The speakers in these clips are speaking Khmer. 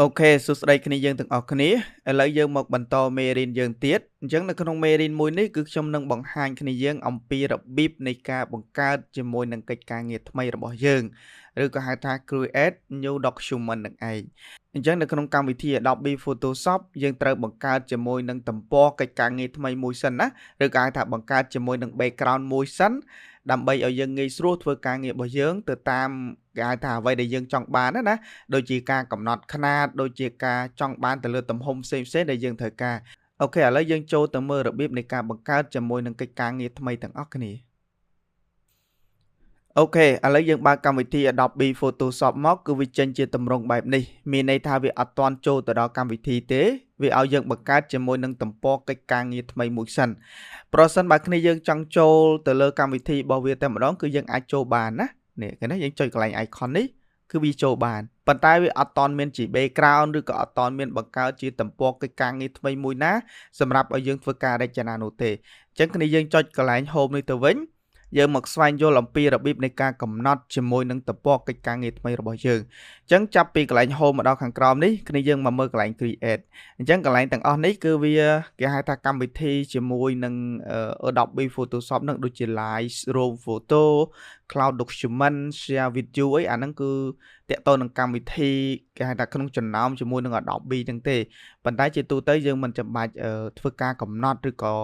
OK សួស្តីគ្នាយើងទាំងអស់គ្នាឥឡូវយើងមកបន្តមេរៀនយើងទៀតអញ្ចឹងនៅក្នុងមេរៀនមួយនេះគឺខ្ញុំនឹងបង្ហាញគ្នាយើងអំពីរបៀបនៃការបង្កើតជាមួយនឹងកិច្ចការងារថ្មីរបស់យើងឬក៏ហៅថា create new document នឹងឯងអញ្ចឹងនៅក្នុងកម្មវិធី Adobe Photoshop យើងត្រូវបង្កើតជាមួយនឹងទំព័រកិច្ចការងារថ្មីមួយសិនណាឬក៏ហៅថាបង្កើតជាមួយនឹង background មួយសិនដើម្បីឲ្យយើងងាយស្រួលធ្វើការងាររបស់យើងទៅតាមគេហៅថាអ្វីដែលយើងចង់បានណាដូចជាការកំណត់ខ្នាតដូចជាការចង់បានទៅលើទំហំផ្សេងៗដែលយើងត្រូវការ OK ឥឡូវយើងចូលទៅមើលរបៀបនៃការបង្កើតជាមួយនឹងកិច្ចការងារថ្មីទាំងអស់គ្នា OK ឥឡូវយើងបើកកម្មវិធី Adobe Photoshop មកគឺវាចេញជាទម្រង់បែបនេះមានន័យថាវាអត់ទាន់ចូលទៅដល់កម្មវិធីទេវាឲ្យយើងបង្កើតជាមួយនឹងទំព័រកិច្ចការងារថ្មីមួយសិនប្រសិនបើគ្នាយើងចង់ចូលទៅលើកម្មវិធីរបស់វាតែម្ដងគឺយើងអាចចូលបានណានេះគេណាយើងចុចកន្លែង icon នេះគឺវាចូលបានប៉ុន្តែវាអត់ទាន់មានជា background ឬក៏អត់ទាន់មានបង្កើតជាទំព័រកិច្ចការងារថ្មីមួយណាសម្រាប់ឲ្យយើងធ្វើការរចនានោះទេអញ្ចឹងគ្នាយើងចុចកន្លែង home នេះទៅវិញយើងមកស្វែងយល់អំពីរបៀបនៃការកំណត់ជាមួយនឹងទំព័រកិច្ចការងារថ្មីរបស់យើងអញ្ចឹងចាប់ពីកន្លែង home មកដល់ខាងក្រោមនេះគ្នាយើងមកមើលកន្លែង create អញ្ចឹងកន្លែងទាំងអស់នេះគឺវាគេហៅថាកម្មវិធីជាមួយនឹង Adobe Photoshop នឹងដូចជា Lightroom Photo, Cloud Document, Share with you អីអាហ្នឹងគឺតាក់ទងនឹងកម្មវិធីគេហៅថាក្នុងចំណោមជាមួយនឹង Adobe ហ្នឹងទេប៉ុន្តែជាទូទៅយើងមិនចាំបាច់ធ្វើការកំណត់ឬក៏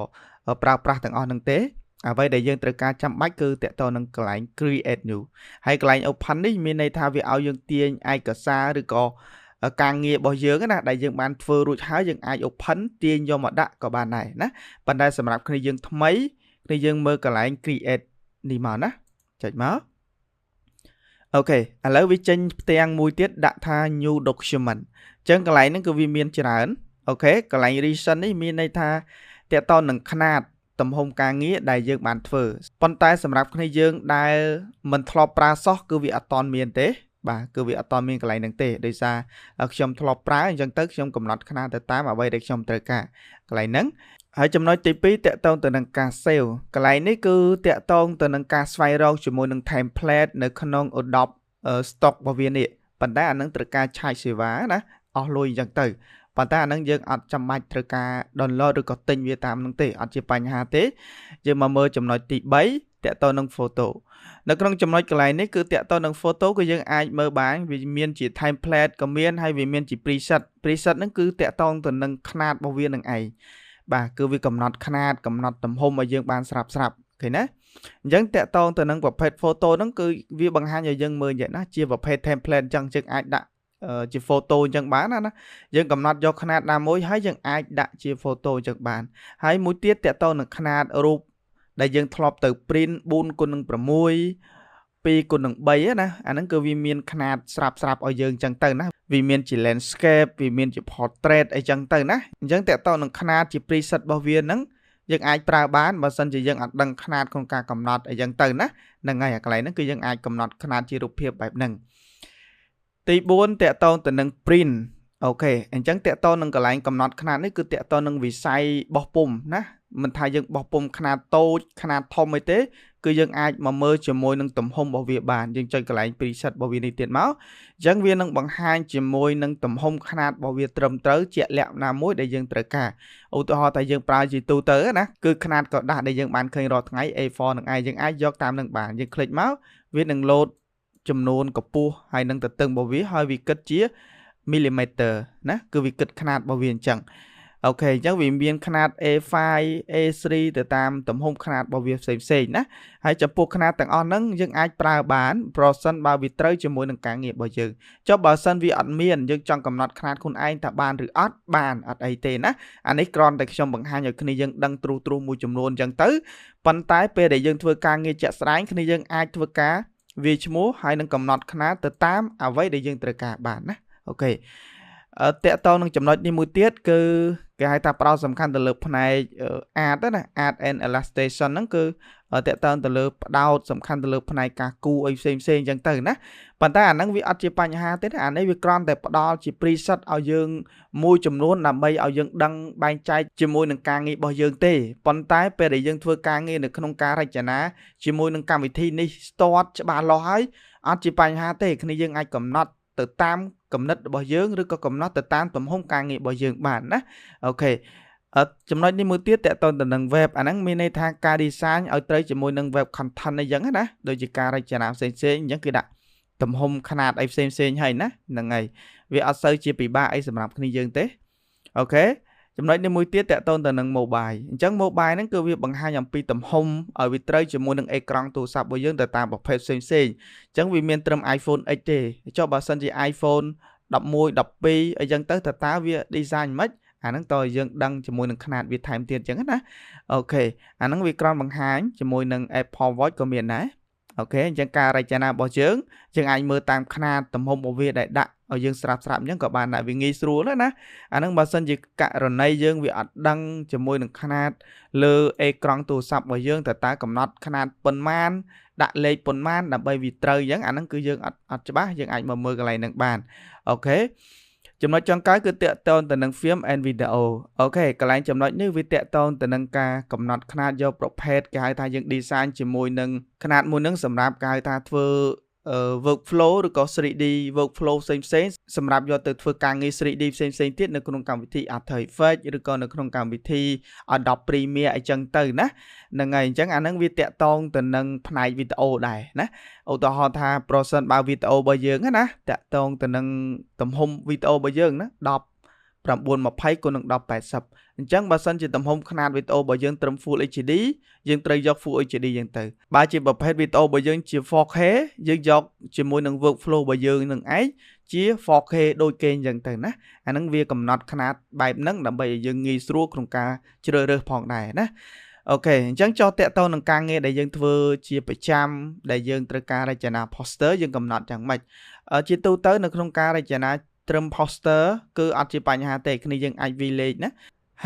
ប្រើប្រាស់ទាំងអស់ហ្នឹងទេអ្វីដែលយើងត្រូវការចាំបាច់គឺតាក់ទងនឹងកន្លែង create new ហើយកន្លែង open នេះមានន័យថាវាឲ្យយើងទាញឯកសារឬក៏ការងាររបស់យើងណាដែលយើងបានធ្វើរួចហើយយើងអាច open ទាញយកមកដាក់ក៏បានដែរណាប៉ុន្តែសម្រាប់គ្នាយើងថ្មីគ្នាយើងមើលកន្លែង create នេះមកណាចុចមក OK ឥឡូវវាចេញផ្ទាំងមួយទៀតដាក់ថា new document អញ្ចឹងកន្លែងហ្នឹងគឺវាមានច្រើន OK កន្លែង recent នេះមានន័យថាតាក់ទងនឹងខ្នាតទំហំការងារដែលយើងបានធ្វើប៉ុន្តែសម្រាប់គ្នាយើងដែលមិនធ្លាប់ប្រើសោះគឺវាអត់ទាន់មានទេបាទគឺវាអត់ទាន់មានកន្លែងហ្នឹងទេដោយសារខ្ញុំធ្លាប់ប្រើអញ្ចឹងទៅខ្ញុំកំណត់ខ្នាតទៅតាមអ្វីដែលខ្ញុំត្រូវការកន្លែងហ្នឹងហើយចំណុចទី2តាក់ទងទៅនឹងការ save កន្លែងនេះគឺតាក់ទងទៅនឹងការស្វែងរកជាមួយនឹង template នៅក្នុង Adobe Stock របស់វានេះប៉ុន្តែអានឹងត្រូវការឆាយសេវាណាអស់លុយអញ្ចឹងទៅប៉ុន្តែអានឹងយើងអត់ចាំបាច់ត្រូវការ download ឬក៏ទិញវាតាមនឹងទេអត់ជាបញ្ហាទេយើងមកមើលចំណុចទី3តាក់ទងនឹង photo នៅក្នុងចំណុចកន្លែងនេះគឺតាក់ទងនឹង photo គឺយើងអាចមើលបានវាមានជា template ក៏មានហើយវាមានជា preset preset ហ្នឹងគឺតាក់ទងទៅនឹងខ្នាតរបស់វានឹងឯងបាទគឺវាកំណត់ខ្នាតកំណត់ទំហំឲ្យយើងបានស្រាប់ស្រាប់ឃើញណាអញ្ចឹងតាក់ទងទៅនឹងប្រភេទ photo ហ្នឹងគឺវាបង្ហាញឲ្យយើងមើលយ៉ាងណាជាប្រភេទ template អញ្ចឹងយើងអាចដាក់ជា photo អញ្ចឹងបានណាយើងកំណត់យកខ្នាតណាមួយហើយយើងអាចដាក់ជា photo អញ្ចឹងបានហើយមួយទៀតតាក់ទងនឹងខ្នាតរូបដែលយើងធ្លាប់ទៅ print 4គុណនឹង6 2គុណនឹង3ណាអាហ្នឹងគឺវាមានខ្នាតស្រាប់ស្រាប់ឲ្យយើងអញ្ចឹងទៅណាវាមានជា landscape វាមានជា portrait អីចឹងទៅណាអញ្ចឹងតាក់ទងនឹងខ្នាតជា preset របស់វាហ្នឹងយើងអាចប្រើបានបើសិនជាយើងអត់ដឹងខ្នាតក្នុងការកំណត់អីចឹងទៅណាហ្នឹងហើយអាកន្លែងហ្នឹងគឺយើងអាចកំណត់ខ្នាតជារូបភាពបែបហ្នឹងទី4តាក់ទងទៅនឹង print OK អញ្ចឹងតាក់ទងនឹងកន្លែងកំណត់ខ្នាតនេះគឺតាក់ទងនឹងវិស័យបោះពុម្ពណាមិនថាយើងបោះពុម្ពខ្នាតតូចខ្នាតធំអីទេគឺយើងអាចមកមើលជាមួយនឹងទំហំរបស់វាបានយើងចុចកន្លែង preset របស់វានេះទៀតមកអញ្ចឹងវានឹងបង្ហាញជាមួយនឹងទំហំខ្នាតរបស់វាត្រឹមត្រូវជាក់លាក់ណាមួយដែលយើងត្រូវការឧទាហរណ៍តែយើងប្រើជាទូទៅណាគឺខ្នាតក្រដាសដែលយើងបានឃើញរាល់ថ្ងៃ A4 នឹងឯងយើងអាចយកតាមនឹងបានយើង click មកវានឹង load ចំនួនកម្ពស់ហើយនឹងទទឹងរបស់វាហើយវាគិតជា millimeter ណាគឺវាគិតខ្នាតរបស់វាអញ្ចឹង OK អញ្ចឹងវាមានខ្នាត A5 A3 ទៅតាមទំហំខ្នាតរបស់វាផ្សេងផ្សេងណាហើយចំពោះខ្នាតទាំងអស់ហ្នឹងយើងអាចប្រើបានប្រសិនបើវាត្រូវជាមួយនឹងការងាររបស់យើងចុះបើសិនវាអត់មានយើងចង់កំណត់ខ្នាតខ្លួនឯងថាបានឬអត់បានអត់អីទេណាអានេះគ្រាន់តែខ្ញុំបង្ហាញឲ្យគ្នាយើងដឹងទ្រុសទ្រុសមួយចំនួនអញ្ចឹងទៅប៉ុន្តែពេលដែលយើងធ្វើការងារជាក់ស្ដែងគ្នាយើងអាចធ្វើការវាឈ្មោះហើយនឹងកំណត់ខ្នាតទៅតាមអ្វីដែលយើងត្រូវការបានណា OK តាក់ទងនឹងចំណុចនេះមួយទៀតគឺគេហៅថាផ្ដោតសំខាន់ទៅលើផ្នែក art ណា art and illustration ហ្នឹងគឺតាក់ទងទៅលើផ្ដោតសំខាន់ទៅលើផ្នែកការគូអីផ្សេងផ្សេងអញ្ចឹងទៅណាប៉ុន្តែអាហ្នឹងវាអត់ជាបញ្ហាទេអានេះវាគ្រាន់តែផ្ដល់ជា preset ឲ្យយើងមួយចំនួនដើម្បីឲ្យយើងដឹងបែងចែកជាមួយនឹងការងាររបស់យើងទេប៉ុន្តែពេលដែលយើងធ្វើការងារនៅក្នុងការរចនាជាមួយនឹងកម្មវិធីនេះ start ច្បាស់លាស់ហើយអត់ជាបញ្ហាទេគ្នាយើងអាចកំណត់ ទៅតាមកំណត់របស់យើងឬក៏កំណត់ទៅតាមទំហំការងាររបស់យើងបានណាOK ចំណុចនេះមួយទៀតតកតទៅនឹង web អាហ្នឹងមានន័យថាការ design ឲ្យត្រូវជាមួយនឹង web content អីចឹងណាដូចជាការរចនាផ្សេងៗអញ្ចឹងគឺដាក់ទំហំខ្នាតអីផ្សេងផ្សេងហើយណាហ្នឹងហើយវាអត់សូវជាពិបាកអីសម្រាប់គ្នាយើងទេOK ចំណុចនេះមួយទៀតតកតទៅនឹង mobile អញ្ចឹង mobile ហ្នឹងគឺវាបង្ហាញអំពីទំហំឲ្យវាត្រូវជាមួយនឹងអេក្រង់ទូរស័ព្ទរបស់យើងទៅតាមប្រភេទផ្សេងផ្សេងអញ្ចឹងវាមានត្រឹម iPhone X ទេចុះបើសិនជា iPhone 11 12អីចឹងទៅតើតើវា design មិនអាហ្នឹងតើយើងដឹងជាមួយនឹងខ្នាតវាថែមទៀតអញ្ចឹងណាOK អាហ្នឹងវាក្រំបង្ហាញជាមួយនឹង Apple Watch ក៏មានដែរ OK អញ្ចឹងការរចនារបស់យើងយើងអាចមើលតាមខ្នាតទំហំរបស់វាដែលដាក់ឲ្យយើងស្រាប់ស្រាប់អញ្ចឹងក៏បានដែរវាងាយស្រួលណាណាអាហ្នឹងបើសិនជាករណីយើងវាអត់ដឹងជាមួយនឹងខ្នាតលើអេក្រង់ទូរស័ព្ទរបស់យើងតើតើកំណត់ខ្នាតប៉ុន្មានដាក់លេខប៉ុន្មានដើម្បីវាត្រូវអញ្ចឹងអាហ្នឹងគឺយើងអត់អត់ច្បាស់យើងអាចមកមើលកន្លែងហ្នឹងបាន OK ចំណុចចុងក្រោយគឺតាក់ទងទៅនឹង film and video OK កន្លែងចំណុចនេះវាតាក់ទងទៅនឹងការកំណត់ខ្នាតយកប្រភេទគេហៅថាយើង design ជាមួយនឹងខ្នាតមួយនឹងសម្រាប់គេហៅថាធ្វើ workflow ឬក៏ 3D workflow ផ្សេងផ្សេងសម្រាប់យកទៅធ្វើការងារ 3D ផ្សេងផ្សេងទៀតនៅក្នុងកម្មវិធី After Effects ឬក៏នៅក្នុងកម្មវិធី Adobe Premiere អីចឹងទៅណាហ្នឹងហើយអញ្ចឹងអាហ្នឹងវាតាក់ទងទៅនឹងផ្នែកវីដេអូដែរណាឧទាហរណ៍ថាប្រសិនបើវីដេអូរបស់យើងណាតាក់ទងទៅនឹងទំហំវីដេអូរបស់យើងណា10 920គុណនឹង1080អញ្ចឹងបើសិនជាទំហំខ្នាតវីដេអូរបស់យើងត្រឹម Full HD យើងត្រូវយក Full HD យ៉ាងទៅបើជាប្រភេទវីដេអូរបស់យើងជា 4K យើងយកជាមួយនឹង workflow របស់យើងនឹងឯងជា 4K ដូចគេអញ្ចឹងទៅណាអាហ្នឹងវាកំណត់ខ្នាតបែបហ្នឹងដើម្បីឲ្យយើងងាយស្រួលក្នុងការជ្រើសរើសផងដែរណាOK អញ្ចឹងចុះតកតទៅនឹងការងារដែលយើងធ្វើជាប្រចាំដែលយើងត្រូវការរចនា poster យើងកំណត់យ៉ាងម៉េចជាទូទៅនៅក្នុងការរចនាត្រឹម poster គឺអត់ជាបញ្ហាទេគ្នាយើងអាចវាយលេខណា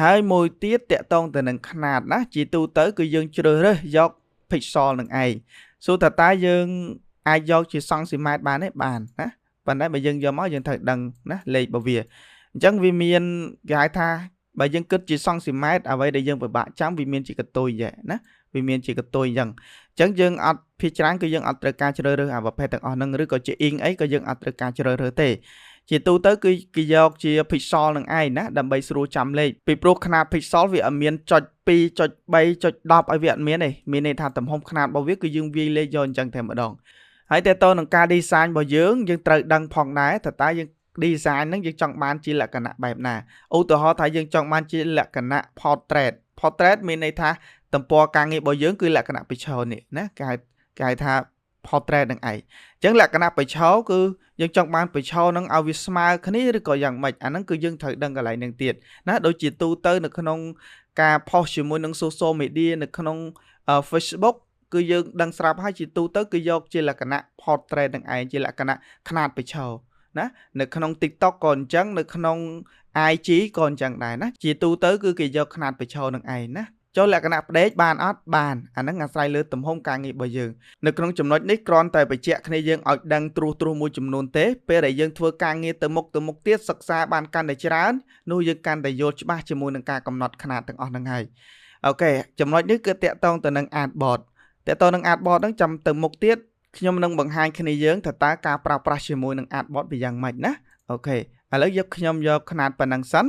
ហើយមួយទៀតតកតងទៅនឹងខ្នាតណាជាទូទៅគឺយើងជ្រើសរើសយក pixel នឹងឯងសួរថាតើយើងអាចយកជាសង់ស៊ីម៉ែត្របានទេបានណាប៉ុន្តែបើយើងយកមកយើងត្រូវដឹងណាលេខរបស់វាអញ្ចឹងវាមានគេហៅថាបើយើងគិតជាសង់ស៊ីម៉ែត្រអ្វីដែលយើងពិបាកចាំវាមានជាកតុយណាវាមានជាកតុយអញ្ចឹងអញ្ចឹងយើងអត់ភាគច្រើនគឺយើងអត់ត្រូវការជ្រើសរើសអាប្រភេទទាំងអស់ហ្នឹងឬក៏ជាអ៊ីងអីក៏យើងអត់ត្រូវការជ្រើសរើសទេជាទូទៅគឺគេយកជា pixel នឹងឯងណាដើម្បីស្រួលចាំលេខពីព្រោះខ្នាត pixel វាអត់មានចុច2ចុច3ចុច10ឲ្យវាអត់មានទេមានន័យថាទំហំខ្នាតរបស់វាគឺយើងវាយលេខយកអញ្ចឹងតែម្ដងហើយតើតើនឹងការ design របស់យើងយើងត្រូវដឹងផងដែរថាតើយើង design ហ្នឹងយើងចង់បានជាលក្ខណៈបែបណាឧទាហរណ៍ថាយើងចង់បានជាលក្ខណៈ portrait portrait មានន័យថាទំព័រការងាររបស់យើងគឺលក្ខណៈប្រឈរនេះណាគេហៅគេហៅថា portrait នឹងឯងអញ្ចឹងលក្ខណៈប្រឈរគឺយើងចង់បានប្រឈរនឹងឲ្យវាស្មើគ្នាឬក៏យ៉ាងម៉េចអាហ្នឹងគឺយើងត្រូវដឹងកន្លែងហ្នឹងទៀតណាដូចជាទូទៅនៅក្នុងការ post ជាមួយនឹង social media នៅក្នុង Facebook គឺយើងដឹងស្រាប់ហើយជាទូទៅគឺយកជាលក្ខណៈ portrait នឹងឯងជាលក្ខណៈខ្នាតប្រឈរណានៅក្នុង TikTok ក៏អញ្ចឹងនៅក្នុង IG ក៏អញ្ចឹងដែរណាជាទូទៅគឺគេយកខ្នាតប្រឈរនឹងឯងណាចូលលក្ខណៈផ្ដេកបានអត់បានអាហ្នឹងអាស្រ័យលើទំហំការងាររបស់យើងនៅក្នុងចំណុចនេះគ្រាន់តែបញ្ជាក់គ្នាយើងឲ្យដឹងត្រួសត្រាសមួយចំនួនទេពេលដែលយើងធ្វើការងារទៅមុខទៅមុខទៀតសិក្សាបានកាន់តែច្រើននោះយើងកាន់តែយល់ច្បាស់ជាមួយនឹងការកំណត់ខ្នាតទាំងអស់ហ្នឹងហើយ OK ចំណុចនេះគឺតាក់ទងទៅនឹង artboard តាក់ទងនឹង artboard ហ្នឹងចាំទៅមុខទៀតខ្ញុំនឹងបង្ហាញគ្នាយើងថាតើការប្រើប្រាស់ជាមួយនឹង artboard វាយ៉ាងម៉េចណាOK ឥឡូវយកខ្ញុំយកខ្នាតប៉ុណ្ណឹងសិន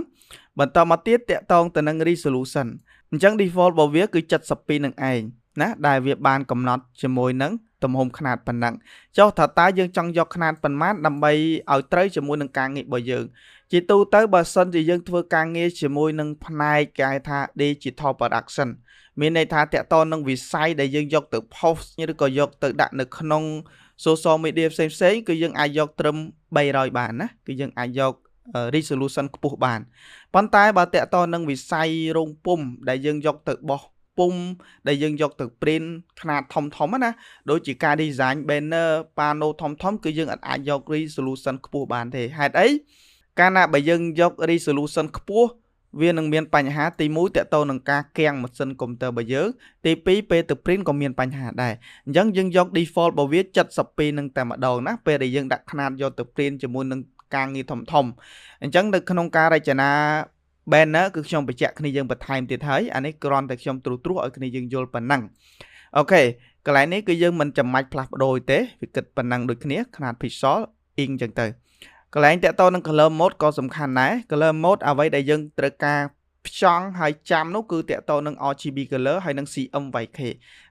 បន្តមកទៀតតាក់ទងទៅនឹង resolution អញ្ចឹង default របស់វាគឺ72នឹងឯងណាដែលវាបានកំណត់ជាមួយនឹងទំហំខ្នាតប៉ុណ្ណឹងចុះថាតើយើងចង់យកខ្នាតប៉ុន្មានដើម្បីឲ្យត្រូវជាមួយនឹងការងាររបស់យើងជាទូទៅបើសិនជាយើងធ្វើការងារជាមួយនឹងផ្នែកគេហៅថា digital production មានន័យថាតកតនឹងវិស័យដែលយើងយកទៅ post ឬក៏យកទៅដាក់នៅក្នុង social media ផ្សេងផ្សេងគឺយើងអាចយកត្រឹម300បានណាគឺយើងអាចយក resolution ខ្ពស់បានប៉ុន្តែបើតកតនឹងវិស័យរោងពុម្ពដែលយើងយកទៅបោះពុម្ពដែលយើងយកទៅ print ខ្នាតធំធំណាដូចជាការ design banner ប៉ាណូធំធំគឺយើងអាចយក resolution ខ្ពស់បានទេហេតុអីកាលណាបើយើងយក resolution ខ្ពស់វានឹងមានបញ្ហាទី1តកតទៅនឹងការគាំងម៉ាស៊ីនកុំព្យូទ័ររបស់យើងទី2ពេលទៅ print ក៏មានបញ្ហាដែរអញ្ចឹងយើងយក default របស់វា72នឹងតែម្ដងណាពេលដែលយើងដាក់ខ្នាតយកទៅ print ជាមួយនឹងការងារធំធំអញ្ចឹងនៅក្នុងការរចនា banner គឺខ្ញុំបញ្ជាក់គ្នាយើងបន្ថែមទៀតហើយអានេះគ្រាន់តែខ្ញុំត្រួសត្រាសឲ្យគ្នាយើងយល់ប៉ុណ្ណឹង OK កន្លែងនេះគឺយើងមិនចាំបាច់ផ្លាស់ប្ដូរទេវាគិតប៉ុណ្ណឹងដូចគ្នាខ្នាត pixel អ៊ីងអញ្ចឹងទៅ កន្លែងតាក់ទងនឹង color mode ក៏សំខាន់ដែរ color mode អ្វីដែលយើងត្រូវការផ្ចង់ហើយចាំនោះគឺតាក់ទងនឹង RGB color ហើយនិង CMYK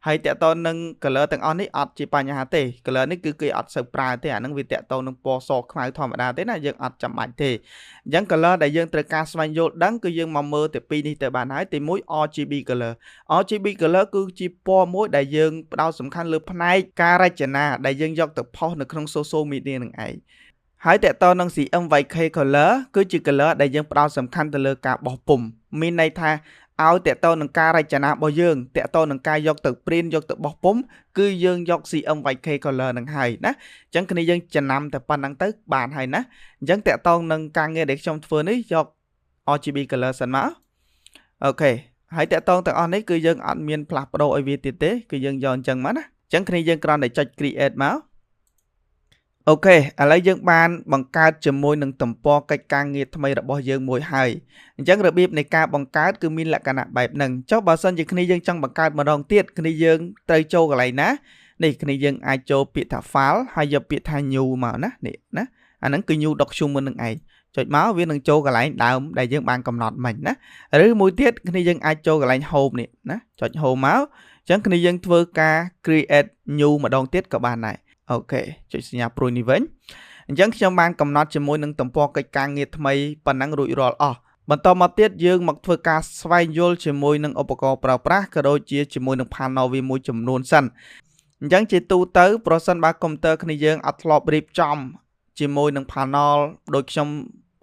ហើយតាក់ទងនឹង color ទាំងអស់នេះអត់ជាបញ្ហាទេ color នេះគឺគេអត់សូវប្រើទេអាហ្នឹងវាតាក់ទងនឹងពណ៌សខ្មៅធម្មតាទេណាយើងអត់ចាំបាច់ទេអញ្ចឹង color ដែលយើងត្រូវការស្វែងយល់ដឹងគឺយើងមកមើលតែពីរនេះទៅបានហើយទី1 RGB color RGB color គឺជាពណ៌មួយដែលយើងផ្ដោតសំខាន់លើផ្នែកការរចនាដែលយើងយកទៅផុសនៅក្នុង social media នឹងឯងហើយតើតើនឹង CMYK color គឺជា color ដែលយើងផ្ដោតសំខាន់ទៅលើការបោះពុម្ពមានន័យថាឲ្យតើតើនឹងការរចនារបស់យើងតើតើនឹងការយកទៅ print យកទៅបោះពុម្ពគឺយើងយក CMYK color នឹងហើយណាអញ្ចឹងគ្នាយើងចំណាំតែប៉ុណ្្នឹងទៅបានហើយណាអញ្ចឹងតើតើនឹងការងារដែលខ្ញុំធ្វើនេះយក RGB color សិនមក OK ហើយតើតើទាំងអស់នេះគឺយើងអត់មានផ្លាស់ប្ដូរឲ្យវាទៀតទេគឺយើងយកអញ្ចឹងមកណាអញ្ចឹងគ្នាយើងគ្រាន់តែចុច create មក OK ឥឡូវយើងបានបង្កើតជាមួយនឹងទំព័រកិច្ចការងារថ្មីរបស់យើងមួយហើយអញ្ចឹងរបៀបនៃការបង្កើតគឺមានលក្ខណៈបែបហ្នឹងចុះបើសិនជាគ្នាយើងចង់បង្កើតម្ដងទៀតគ្នាយើងត្រូវចូលកន្លែងណានេះគ្នាយើងអាចចូលពាក្យថា file ហើយយកពាក្យថា new មកណានេះណាអាហ្នឹងគឺ new document នឹងឯងចុចមកវានឹងចូលកន្លែងដើមដែលយើងបានកំណត់មិញណាឬមួយទៀតគ្នាយើងអាចចូលកន្លែង home នេះណាចុច home មកអញ្ចឹងគ្នាយើងធ្វើការ create new ម្ដងទៀតក៏បានដែរ OK ចុចសញ្ញាព្រួយនេះវិញអញ្ចឹងខ្ញុំបានកំណត់ជាមួយនឹងទំព័រកិច្ចការងារថ្មីប៉ុណ្ណឹងរួចរាល់អស់បន្តមកទៀតយើងមកធ្វើការស្វែងយល់ជាមួយនឹងឧបករណ៍ប្រើប្រាស់ក៏ដូចជាជាមួយនឹង panel វាមួយចំនួនសិនអញ្ចឹងជាទូទៅប្រសិនបើកុំព្យូទ័រគ្នាយើងអត់ធ្លាប់រៀបចំជាមួយនឹង panel ដូចខ្ញុំ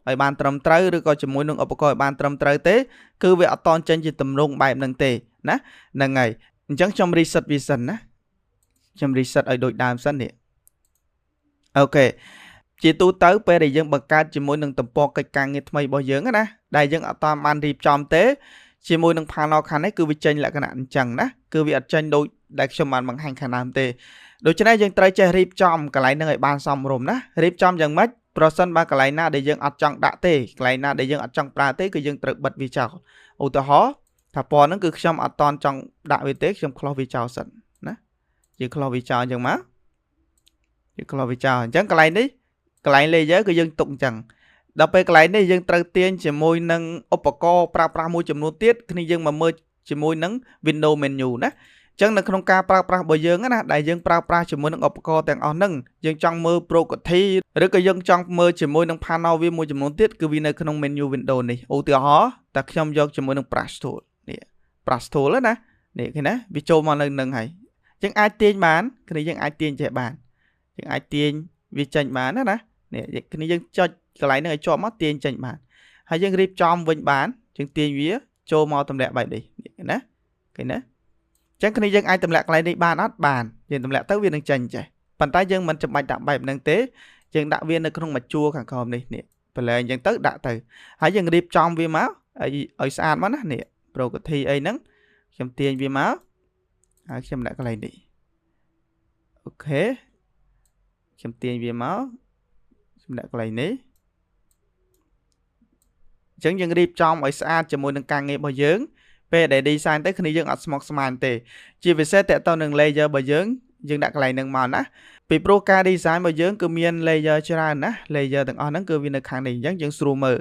ឲ្យបានត្រឹមត្រូវឬក៏ជាមួយនឹងឧបករណ៍ឲ្យបានត្រឹមត្រូវទេគឺវាអត់តន់ចេញជាទម្រង់បែបហ្នឹងទេណាហ្នឹងហើយអញ្ចឹងខ្ញុំ reset វាសិនណាខ្ញុំ reset ឲ្យដូចដើមសិននេះ OK ជាទូទៅពេលដែលយើងបង្កើតជាមួយនឹងទំព័រកិច្ចការងារថ្មីរបស់យើងណាដែលយើងអត់តាមបានរៀបចំទេជាមួយនឹង panel ខាងនេះគឺវាចេញលក្ខណៈអញ្ចឹងណាគឺវាអត់ចេញដូចដែលខ្ញុំបានបង្ហាញខាងដើមទេដូច្នេះយើងត្រូវចេះរៀបចំកន្លែងហ្នឹងឲ្យបានសមរម្យណារៀបចំយ៉ាងម៉េចប្រសិនបើកន្លែងណាដែលយើងអត់ចង់ដាក់ទេកន្លែងណាដែលយើងអត់ចង់ប្រើទេគឺយើងត្រូវបិទវាចោលឧទាហរណ៍ថាពណ៌ហ្នឹងគឺខ្ញុំអត់តន់ចង់ដាក់វាទេខ្ញុំ close វាចោលសិនណាយើង close វាចោលអញ្ចឹងមកយើង close វាចោលអញ្ចឹងកន្លែងនេះកន្លែង layer គឺយើងទុកអញ្ចឹងដល់ពេលកន្លែងនេះយើងត្រូវទាញជាមួយនឹងឧបករណ៍ប្រើប្រាស់មួយចំនួនទៀតគ្នាយើងមកមើលជាមួយនឹង window menu ណាអញ្ចឹងនៅក្នុងការប្រើប្រាស់របស់យើងណាដែលយើងប្រើប្រាស់ជាមួយនឹងឧបករណ៍ទាំងអស់ហ្នឹងយើងចង់មើល property ឬក៏យើងចង់មើលជាមួយនឹង panel វាមួយចំនួនទៀតគឺវានៅក្នុង menu window នេះឧទាហរណ៍តែខ្ញុំយកជាមួយនឹង brush tool នេះ brush tool ណានេះឃើញណាវាចូលមកនៅនឹងហើយអញ្ចឹងអាចទាញបានគ្នាយើងអាចទាញចេះបានយើងអាចទាញវាចេញបានណាណានេះគ្នាយើងចុចកន្លែងហ្នឹងឲ្យជាប់មកទាញចេញបានហើយយើងរៀបចំវិញបានយើងទាញវាចូលមកទម្លាក់បែបនេះណាឃើញណាអញ្ចឹងគ្នាយើងអាចទម្លាក់កន្លែងនេះបានអត់បានយើងទម្លាក់ទៅវានឹងចេញចេះប៉ុន្តែយើងមិនចាំបាច់ដាក់បែបហ្នឹងទេយើងដាក់វានៅក្នុងមួយជួរខាងក្រោមនេះនេះប្រឡែងអញ្ចឹងទៅដាក់ទៅហើយយើងរៀបចំវាមកឲ្យស្អាតមកណានេះ property អីហ្នឹងខ្ញុំទាញវាមកហើយខ្ញុំដាក់កន្លែងនេះ OK ខ្ញុំទាញវាមកខ្ញុំដាក់កន្លែងនេះអញ្ចឹងយើងរៀបចំឲ្យស្អាតជាមួយនឹងការងាររបស់យើងពេលដែល design ទៅគ្នាយើងអត់ស្មុគស្មាញទេជាពិសេសតើតើនឹង layer របស់យើងយើងដាក់កន្លែងហ្នឹងមកណាពីព្រោះការ design របស់យើងគឺមាន layer ច្រើនណា layer ទាំងអស់ហ្នឹងគឺវានៅខាងនេះអញ្ចឹងយើងស្រួលមើល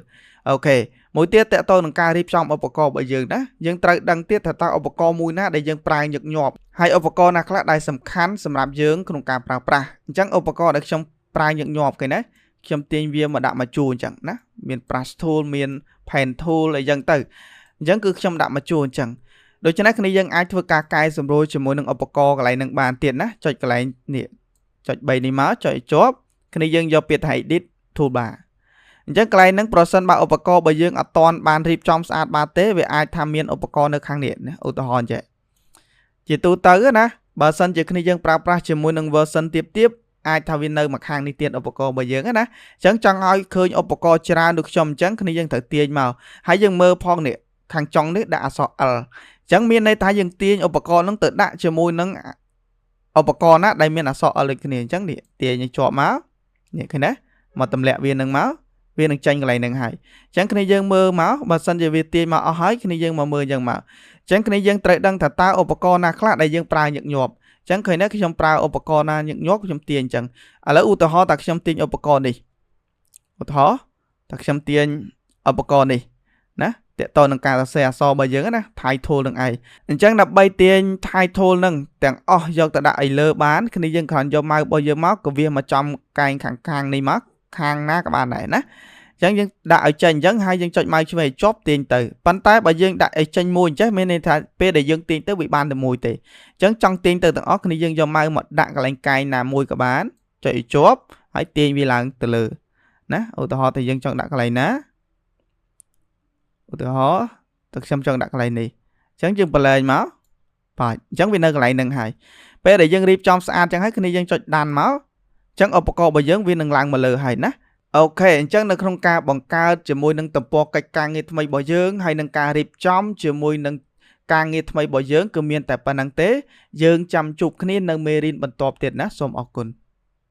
OK មួយទៀតតើតើនឹងការរៀបចំឧបករណ៍របស់យើងណាយើងត្រូវដឹងទៀតថាតើឧបករណ៍មួយណាដែលយើងប្រើញឹកញាប់ហើយឧបករណ៍ណាខ្លះដែលសំខាន់សម្រាប់យើងក្នុងការប្រើប្រាស់អញ្ចឹងឧបករណ៍ដែលខ្ញុំប្រើញឹកញាប់គេណាខ្ញុំទាញវាមកដាក់មកជួរអញ្ចឹងណាមាន brush tool មាន pen tool អីចឹងទៅអញ្ចឹងគឺខ្ញុំដាក់មកជួរអញ្ចឹងដូច្នេះគ្នាយើងអាចធ្វើការកែសម្រួលជាមួយនឹងឧបករណ៍កន្លែងនឹងបានទៀតណាចុចកន្លែងនេះចុច3នេះមកចុចឲ្យជាប់គ្នាយើងយកពាក្យថា edit toolbar អញ្ចឹងកន្លែងហ្នឹងប្រសិនបើឧបករណ៍របស់យើងអត់ទាន់បានរៀបចំស្អាតបាតទេវាអាចថាមានឧបករណ៍នៅខាងនេះណាឧទាហរណ៍ចេះជាទូទៅណាបើសិនជាគ្នាយើងប្រើប្រាស់ជាមួយនឹង version ទៀបៗអាចថាវានៅមកខាងនេះទៀតឧបករណ៍របស់យើងណាអញ្ចឹងចង់ឲ្យឃើញឧបករណ៍ច្រើនដូចខ្ញុំអញ្ចឹងគ្នាយើងត្រូវទាញមកហើយយើងមើលផងនេះខាងចុងនេះដាក់អក្សរ L អញ្ចឹងមានន័យថាយើងទាញឧបករណ៍ហ្នឹងទៅដាក់ជាមួយនឹងឧបករណ៍ណាដែលមានអក្សរ L ដូចគ្នាអញ្ចឹងនេះទាញឲ្យជាប់មកនេះឃើញណាមកទម្លាក់វានឹងមកវានឹងចេញកន្លែងហ្នឹងហើយអញ្ចឹងគ្នាយើងមើលមកបើសិនជាវាទាញមកអស់ហើយគ្នាយើងមកមើលអញ្ចឹងមកអញ្ចឹងគ្នាយើងត្រូវដឹងថាតើឧបករណ៍ណាខ្លះដែលយើងប្រើញឹកញាប់អញ្ចឹងឃើញណាខ្ញុំប្រើឧបករណ៍ណាញឹកញាប់ខ្ញុំទាញអញ្ចឹងឥឡូវឧទាហរណ៍ថាខ្ញុំទាញឧបករណ៍នេះ ឧទាហរណ៍ តែខ្ញុំទាញឧបករណ៍នេះណា តកតនឹងការសរសេរអក្សររបស់យើងណា title នឹងឯង។ អញ្ចឹងដើម្បីទាញ title នឹងទាំងអស់យកទៅដាក់ឲ្យលើបាន គ្នាយើងគ្រាន់យកម៉ៅរបស់យើងមកក៏វាមកចំកែងខាងខាងនេះ មកខាងណាក៏បានដែរណា។ អញ្ចឹងយើងដាក់ឲ្យចេញអញ្ចឹង ហើយយើងចុចម៉ៅឆ្វេងឲ្យជាប់ទាញទៅ។ ប៉ុន្តែបើយើងដាក់ឲ្យចេញមួយអញ្ចេះ មានន័យថាពេលដែលយើងទាញទៅវាបានតែមួយទេ។ អញ្ចឹងចង់ទាញទៅទាំងអស់គ្នា យើងយកម៉ៅមកដាក់កន្លែងកែងណាមួយក៏បាន ចុចឲ្យជាប់ ហើយទាញវាឡើងទៅលើណា។ ឧទាហរណ៍ថាយើងចង់ដាក់កន្លែងណា ឧទាហរណ៍តែខ្ញុំចង់ដាក់កន្លែងនេះ អញ្ចឹងយើងប្រឡែងមក បាទ អញ្ចឹងវានៅកន្លែងហ្នឹងហើយ។ ពេលដែលយើងរៀបចំស្អាតអញ្ចឹងហើយ គ្នាយើងចុចដានមក អញ្ចឹងឧបករណ៍របស់យើងវានឹងឡើងមកលើហើយណា។ អូខេ អញ្ចឹងនៅក្នុងការបង្កើតជាមួយនឹងទំព័រកិច្ចការងារថ្មីរបស់យើង ហើយនឹងការរៀបចំជាមួយនឹងការងារថ្មីរបស់យើង គឺមានតែប៉ុណ្្នឹងទេ។ យើងចាំជួបគ្នានៅមេរៀនបន្ទាប់ទៀតណា។ សូមអរគុណ។